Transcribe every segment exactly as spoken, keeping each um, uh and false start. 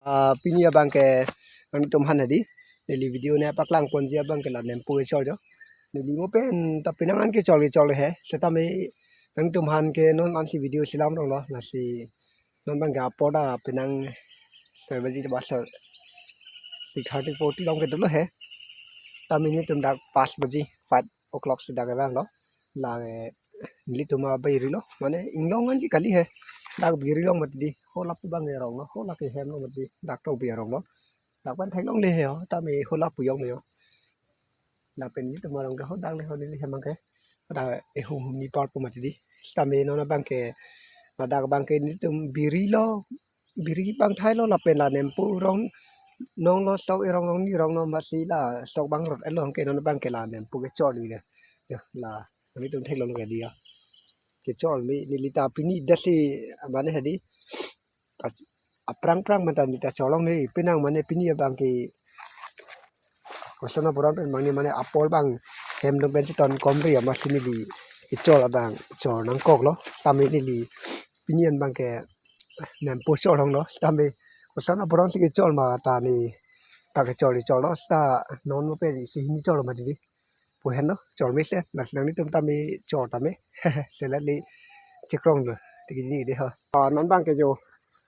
Ah, pini abang ke nangtum aphan hedi, neli video ne paklang ponji abang ke la nempo kechol jo. Neli mo pen ta penang an kechol kechol he. Setame nangtum aphan ke non ansi video chelam rong lo, lasi non abang ke apor ta penang seven baji ba sir, six thirty forty long ke dolo he. Tame nelitum dak pas baji, five o'clock si dak abang lo. La, eh, nelitum abiri lo, mane inglong an ke kali he. Dak biri long mati di, ho lapu abang ke rong lo, ho lake hem lo mati, dak to bi rong lo. Dak pen theklongle he ho, tame ho lapu yong le ho. Lapen nelitum arong ke ho dak le ho, neli hem abang ke. Dak ehum hum ni par pu mati di. Tame non abang ke, ladak abang ke nelitum biri lo, biri abang thai lo, lapen la nempo rong nong lo, sok erong rong ni rong lo, masi la sok abang rot elo ke non abang ke la nempo kechol ni de. Jo, la nelitum theklong ke di ya. Kechol mi neli ta pini dasi mane hedi. Pas aphrang phrang mata neli ta cholong ni, penang mane pini abang ke koson apuran pen mane, mane apor abang hem dong pen si ton komri, amatsi neli kechol abang chol nangkok lo. Tame neli pini an abang ke nempo chol long lo. Tame koson apuran si kechol ma ta ni ta kechol chol lo. Ta non mo pen isi hini chol lo mati di. Pu henlo chol mesen. Lasi nanglitum tame chol tame. Selat li chekrong lo. Tiki ni de ho. Ah, non abang ke jo.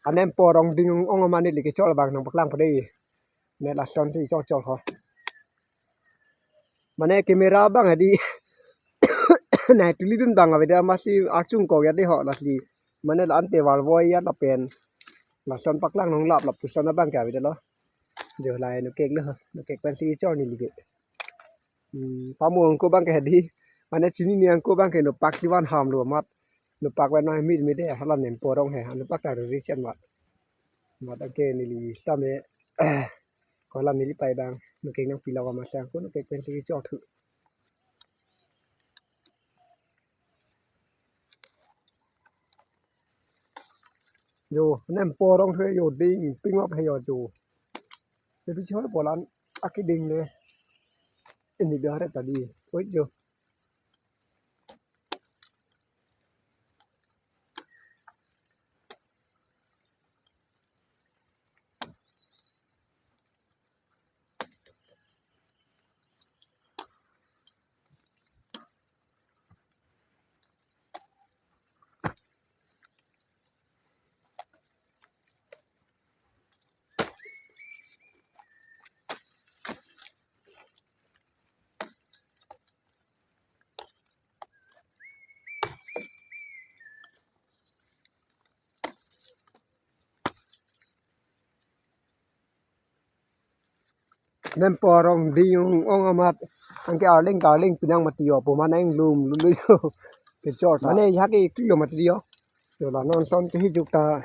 Anempo rong ding ong amat neli kechol abang nangpaklang po de. Ne lason si chol chol ho. Mane camera abang hedi. Nai tuli dun abang avedet, amatsi archung kok ya de ho lasi. Mane la ante var voi ya lapen. Lason paklang nong lap lap puson abang ke avedet lo. Jo, la nukek lo, nukek pen si chol neli ke. Hmm, pamu angko abang ke hedi. Mane chinine angko abang ke nopak kivan ham lo amat. Nopak pen noi mit mit de, hala nempo rong he, nopak ta riri chen mat. Mat ake neli tame, kolam neli pai abang, nukek nangpi lo amat sang ko nukek pen si chok thu. Jo, nempo rong he jo ding, ping up he jo jo. Jadi choi polan, aki ding le. Ini dia hari tadi. Oi jo. Nempo rong ding ong amat. Anke arling karling pinang mati yo, pu mane inglum lulu yo. Kechol ta. Mane ya ke iklo mati yo. Yo la non ton ke hijuk ta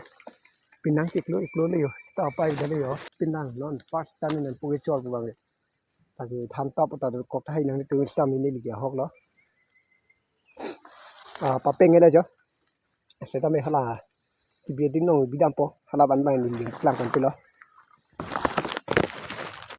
pinang ke iklo iklo le yo. Ta pai dale yo. Pinang non pas tan nempo kechol pu abang. Tagi than tap ta kok thai nangtum sitame neli ke ahok lo. Ah, papeng ele jo. Setame hala. Tibi din nong bidam po. Hala ban ban din din klang kan pilo.